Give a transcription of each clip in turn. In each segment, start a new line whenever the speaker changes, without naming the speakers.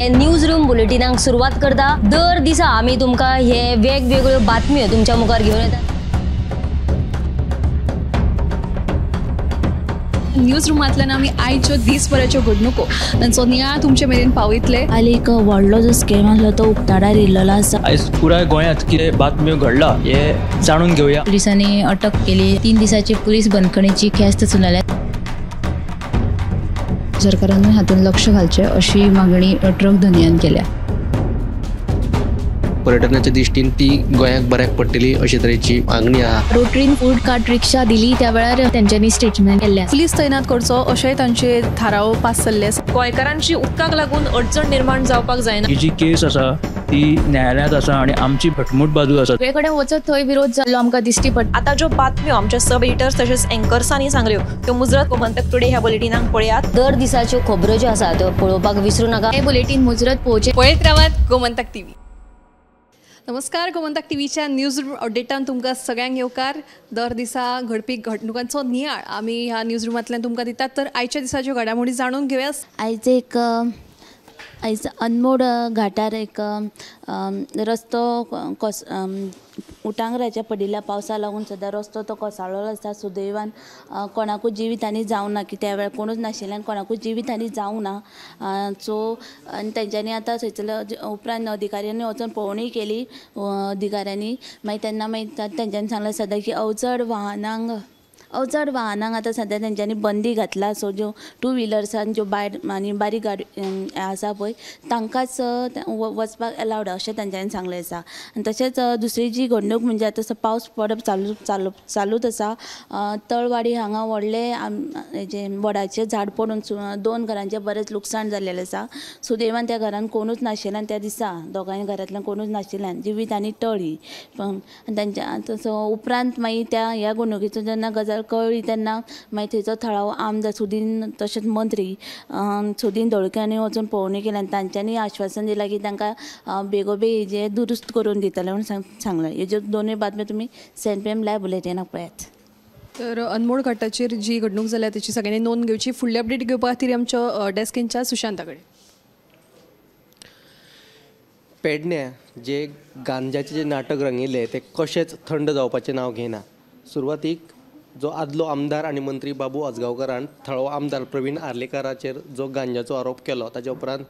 News room बुलेटिनाक सुरवात करता. दर दिसा आमी तुमकां हे वेगवेगळ्यो बातम्यो तुमच्या मुखार घेवन येता.
न्यूज रुमांतल्यान आमी आयच्यो दीसभराच्यो घडणुको तांचो नियाळ तुमचे मेरेन पावयतले.
आनी एक व्हडलो जो स्कॅम आसलो तो उक्ताडार येयल्लो आसा.
आयज पुराय गोंयांत कितें बातम्यो घडला हे जाणून घेवया.
पुलिसांनी अटक केली. 3 दिसाची पुलीस बंदखणीची ख्यास्त सुनायल्या.
सरकारान हातूंत लक्ष घालचें अशी मागणी ट्रक धनयान केल्या.
पर्यटनाच्या दृष्टीन ती गोंयाक बऱ्याक पडटली अशे तरेची मागणी आहा.
रोटरीन फूड कार्ट रिक्षा दिली त्या वेळार तेंच्यांनी स्टेटमेंट केल्लें.
पुलीस तैनात करचो अशेंय तांचे थाराव पास जाल्ले आसा.
गोंयकारांची उदकाक लागून अडचण निर्माण जावपाक जायना.
ही जी केस आसा ती न्यायालयांत आसा आनी आमची घटमूट बाजू आसा.
सगळे कडेन वचत थंय विरोध जाल्लो आमकां दिश्टी पडटा.
आतां ज्यो बातम्यो आमच्या सब एडिटर्स तशेंच एंकर्सांनी सांगल्यो त्यो मुजरत गोमंतक टुडे ह्या बुलेटिनाक पळयात.
दर दिसाच्यो खबरो ज्यो आसा त्यो पळोवपाक विसरू नाका.
हे बुलेटीन मुजरत पळोवचें.
पळयत रावात गोमंतक टीव्ही. नमस्कार, गोमंतक टीव्हीच्या न्यूज रूम अपडेटान तुमकां सगळ्यांक येवकार. दर दिसा घडपी घडणुकांचो नियाळ आमी ह्या न्यूज रुमांतल्यान तुमकां दितात. तर आयच्या दिसाच्यो घडामोडी जाणून घेवया.
आयज एक आयज अनमोड घाटार एक रस्तो कस उटांगराच्या पडिल्ल्या पावसा लागून सद्दां रस्तो तो कोसळ्ळो आसा. सुदैवान कोणाकूच जिवीत हानी जावंक ना, की त्या वेळार कोणूच नाशिल्ल्यान कोणाकूच जिवीत हानी जावंक ना. सो आनी तेंच्यांनी आतां थंयसरल्या उपरांत अधिकाऱ्यांनी वचून पळोवणी केली अधिकाऱ्यांनी. मागीर तेन्ना मागीर तेंच्यांनी सांगलें सद्दां की अवजड वाहनांक आतां सद्या तेंच्यांनी बंदी घातला. सो ज्यो टू व्हिलर्सान ज्यो बायर आनी बारीक गाडी आसा पळय तांकांच वचपाक अलावड अशें तेंच्यांनी सांगलें आसा. आनी तशेंच दुसरी जी घडणूक म्हणजे आतां पावस पडप चालू चालू चालूच आसा. तळवाडी हांगा व्हडले हेजें वडाचें झाड पडून 2 घरांचें बरेंच लुकसाण जाल्लें आसा. सुदैवान त्या घरान कोणूच नाशिल्ल्यान त्या दिसा दोगांय घरांतल्यान कोणूच नाशिल्ल्यान जिवीत आनी टळ्ळी. आनी तेंच्या सो उपरांत मागीर त्या ह्या घडणुकेचो जेन्ना गजाल कळ्ळी तेन्ना मागीर थंयचो थळावो आमदार सुदीन तशेंच मंत्री सुदीन धोळके हांणी वचून पळोवणी केली आनी तांच्यांनी आश्वासन दिलां की तांकां बेगोबेग हेजें दुरुस्त करून दितले म्हणून सांगलें. हेज्यो दोनूय बातम्यो तुमी 7 PM live बुलेटिनाक पळयात.
तर अनमोड घाटाचेर जी घडणूक जाल्या तेची सगळ्यांनी नोंद घेवची. फुडली अपडेट घेवपा खातीर आमच्या डेस्क इन्चार्ज सुशांता कडेन.
पेडण्या जे गांजाचें जे नाटक रंगयलें तें कशेंच थंड जावपाचें नांव घेयना. सुरवातीक जो आदलो आमदार आनी मंत्री बाबू आजगांवकारान थळावो आमदार प्रवीण आर्लेकाराचेर जो गांजाचो आरोप केलो ताच्या उपरांत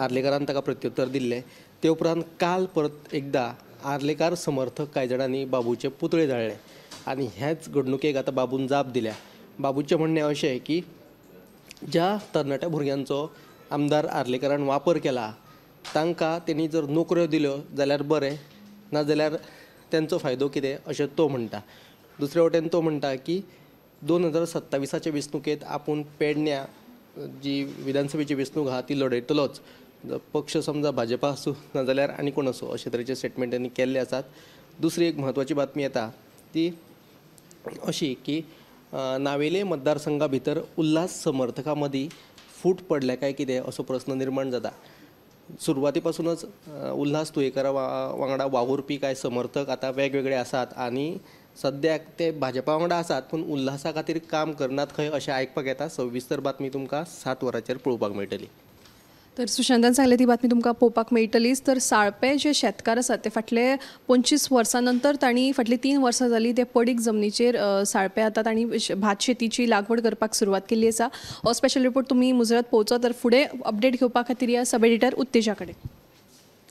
आर्लेकारान ताका प्रत्युत्तर दिल्लें. ते उपरांत काल परत एकदां आर्लेकार समर्थक कांय जाणांनी बाबूचे पुतळे जाळ्ळे आनी ह्याच घडणुकेक आतां बाबून जाप दिल्या. बाबूचें म्हणणें अशें की ज्या तरणाट्या भुरग्यांचो आमदार आर्लेकारान वापर केला तांकां तेणी जर नोकऱ्यो दिल्यो जाल्यार बरें, नाजाल्यार तेंचो फायदो कितें अशें तो म्हणटा. दुसरे वटेन तो म्हणटा की 2027 वेंचणुकेंत आपूण पेडण्या जी विधानसभेची वेंचणूक आहा ती लढयतलोच, पक्ष समजा भाजपा आसूं नाजाल्यार आनी कोण आसूं अशे तरेचे स्टेटमेंट त्यांनी केल्ले आसात. दुसरी एक म्हत्वाची बातमी येता ती अशी की नावेले मतदारसंघा भितर उल्हास समर्थकां मदीं फूट पडल्या काय कितें असो प्रस्न निर्माण जाता. सुरवाती पासूनच उल्हास तुयेंकारा वांगडा वावुरपी कांय समर्थक आतां वेगवेगळे आसात आनी सद्याक ते भाजपा वांगडा आसात पूण उल्हासा खातीर काम करनात खंय अशें आयकपाक येता. सविस्तर बातमी तुमकां 7 वरांचेर पळोवपाक मेळटली.
तर सुशांतान सांगलें ती बातमी तुमकां पळोवपाक मेळटलीच. तर साळपे जे शेतकार आसात ते फाटले 25 वर्सां नंतर तांणी फाटलीं 3 वर्सां जालीं ते पडीक जमनीचेर साळपे आतां तांणी भात शेतीची लागवड करपाक सुरवात केल्ली आसा. हो स्पेशल रिपोर्ट तुमी मुजरत पळोवचो. तर फुडें अपडेट घेवपा खातीर ह्या सब एडिटर उत्तेजा कडेन.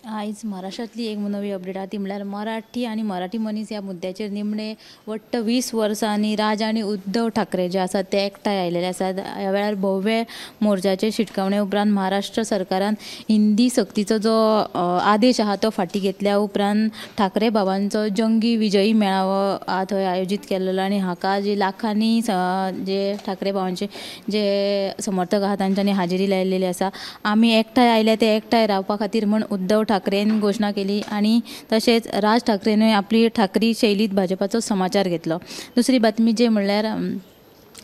आयज महाराष्ट्रांतली एक नवी अपडेट आहा ती म्हणल्यार मराठी आनी मराठी मनीस ह्या मुद्द्याचेर निमणे वट्ट 20 वर्सांनी राज आनी उद्धव ठाकरे जे आसात ते एकठांय आयिल्ले आसात. ह्या वेळार भव्य मोर्चाचे शिटकावणे उपरांत महाराष्ट्र सरकारान हिंदी सक्तीचो जो आदेश आहा तो फाटीं घेतल्या उपरांत ठाकरे बाबांचो जंगी विजयी मेळावो थंय आयोजीत केल्लो आनी हाका जे लाखांनी जे ठाकरे बाबांचे जे समर्थक आहा तांच्यांनी हाजेरी लायिल्ली आसा. आमी एकठांय आयले ते एकठांय रावपा खातीर म्हूण उद्धव ठाकरेन घोशणा केली आनी तशेंच राज ठाकरेनूय आपली ठाकरी शैलीत भाजपाचो समाचार घेतलो. दुसरी बातमी जे म्हणल्यार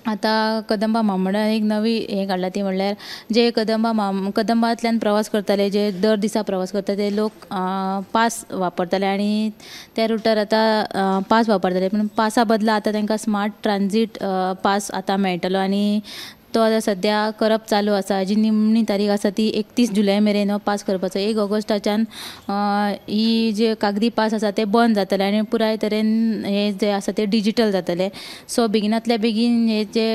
आतां कदंबा म्हामंडळान एक नवी हें काडलां ती म्हणल्यार जे कदंबांतल्यान प्रवास करताले, जे दर दिसा प्रवास करता ते लोक पास वापरताले आनी त्या रुटार आतां पास वापरताले, पूण पासा बदला आतां तांकां स्मार्ट ट्रान्जीट पास आतां मेळटलो आनी तो आतां सद्या करप चालू आसा. जी निमणी तारीख आसा ती 31 जुलय मेरेन हो पास करपाचो. 1 ऑगस्टाच्यान ही जे कागदी पास आसा ते बंद जातले आनी पुराय तरेन हे जे आसा ते डिजिटल जातले. सो बेगिनातल्या बेगीन हे जे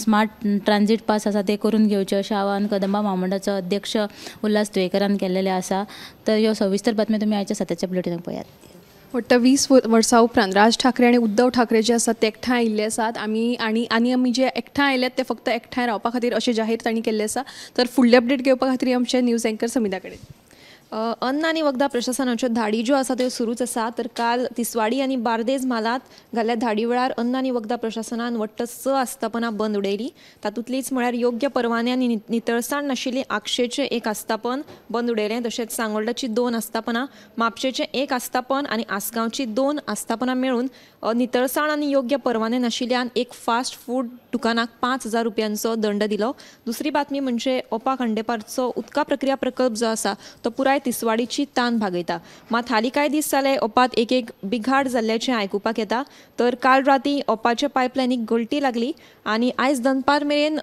स्मार्ट ट्रान्झीट पास आसा ते करून घेवचे अशें आवाहन कदंबा म्हामंडळाचो अध्यक्ष उल्हास तुयेंकरान केल्लेलें आसा. तर ह्यो सविस्तर बातम्यो तुमी आयच्या सत्याच्या बुलेटिनाक पळयात.
वट्ट 20 वर्सां उपरांत राज ठाकरे आनी उद्धव ठाकरे जे आसात ते एकठांय आयिल्ले आसात. आमी आनी आनी आमी जे एकठांय आयल्यात ते फक्त एकठांय रावपा खातीर अशें जाहीर तांणी केल्लें आसा. तर फुडले अपडेट घेवपा खातीर आमचे न्यूज एंकर समिता कडेन.
अन्न आनी वखदां प्रशासनाच्यो धाडी ज्यो आसा त्यो सुरूच आसा. तर काल तिसवाडी आनी बार्देज म्हालांत घाल्ल्या धाडी वेळार अन्न आनी वखदां प्रशासनान वट्ट 6 आस्थापनां बंद उडयलीं. तातूंतलीच म्हळ्यार योग्य परवाने आनी नितळसाण नाशिल्ली आगशेचें एक आस्थापन बंद उडयलें. तशेंच सांगोल्डाची 2 आस्थापनां, म्हापशेचें 1 आस्थापन आनी आसगांवची 2 आस्थापनां मेळून नितळसाण आनी योग्य परवाने नाशिल्ल्यान एक फास्ट फूड दुकानाक 5,000 रुपयांचो दंड दिलो. दुसरी बातमी म्हणजे ओपा खांडेपारचो उदका प्रक्रिया प्रकल्प जो आसा तो पुराय तिसवाडीची तान भागयता. मात हालीं कांय दीस जाले ओपात एक एक बिघाड जाल्ल्याचें आयकुपाक येता. तर काल राती ओपाच्या पायपलायनीक गळटी लागली आनी आयज दनपार मेरेन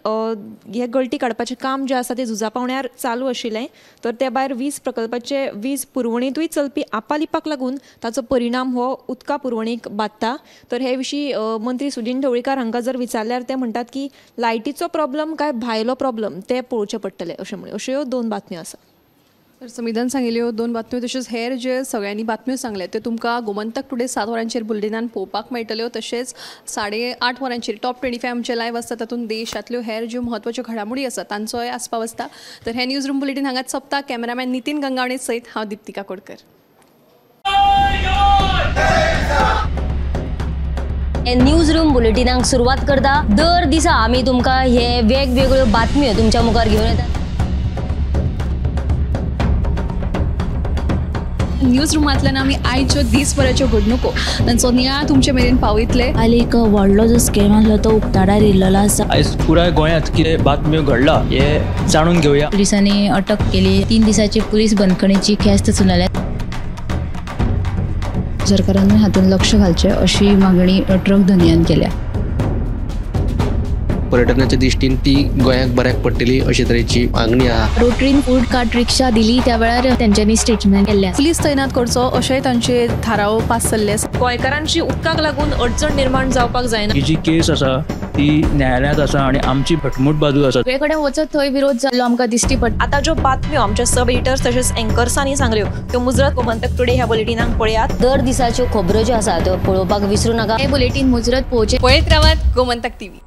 हे गळटी काडपाचें काम जें आसा तें झुजा पावण्यार चालू आशिल्लें. तर ते भायर वीज प्रकल्पाचे वीज पुरवणेंतूय चलपी आपालिपाक लागून ताचो परिणाम हो उदका पुरवणेक बादता. तर हे विशीं मंत्री सुदिन ढवळीकार हांकां जर विचारल्यार ते म्हणटात की लायटीचो प्रॉब्लम काय भायलो प्रॉब्लम ते पळोवचें पडटलें अशें म्हणून. अश्यो 2 बातम्यो आसा.
तर समिधान सांगिल्ल्यो 2 बातम्यो तशेंच हेर जे सगळ्यांनी बातम्यो सांगल्या त्यो तुमकां गोमंतक टुडे 7 वरांचेर बुलेटिनान पळोवपाक मेळटल्यो. तशेंच 8:30 वरांचेर टॉप 25 आमचे लायव्ह आसता, तातूंत देशांतल्यो हेर ज्यो म्हत्वाच्यो घडामोडी आसात तांचोय आस्पाव आसता. तर हे न्यूज रूम बुलेटीन हांगाच सोंपता. कॅमेरामॅन नितीन गंगावणे सयत हांव दीप्तिका कोडकर.
न्यूज रूम बुलेटिनाक सुरवात करता. दर दिसा आमी तुमकां हे वेगवेगळ्यो बातम्यो तुमच्या मुखार घेवन येतात.
न्यूज रुमांतल्यान आमी आयच्यो दीसभराच्यो घडणुको तांचो नियाळ तुमचे मेरेन पावयतले.
काल एक व्हडलो जो स्कॅम आसलो तो उक्ताडार येयल्लो आसा.
आयज पुराय गोंयांत कितें बातम्यो घडला हे जाणून घेवया.
पुलिसांनी अटक केली. 3 दिसाची पुलीस बंदखणीची ख्यास्त सुनायल्या.
सरकारान हातूंत लक्ष घालचें अशी मागणी ट्रक धनयान केल्या.
पर्यटनाच्या दृष्टीन ती गोंयाक बऱ्याक पडटली अशे तरेची मागणी आहा.
रोटरीन फूड कार्ट रिक्षा दिली त्या वेळार तेंच्यांनी स्टेटमेंट केल्लें.
पुलीस तैनात करचो अशेंय तांचे थाराव पास जाल्ले आसा.
गोंयकारांची उदकाक लागून अडचण निर्माण जावपाक जायना.
ही जी केस आसा ती न्यायालयांत आसा आनी आमची घटमूट बाजू आसा.
सगळे कडेन वचत थंय विरोध जाल्लो आमकां दिश्टी पडटा.
आतां ज्यो बातम्यो आमच्या सब एडिटर्स तशेंच एंकर्सांनी सांगल्यो त्यो मुजरत गोमंतक टुडे ह्या बुलेटिनाक पळयात.
दर दिसाच्यो खबरो ज्यो आसा त्यो पळोवपाक विसरू नाका.
हे बुलेटीन मुजरत पळोवचें.
पळयत रावात गोमंतक टीव्ही.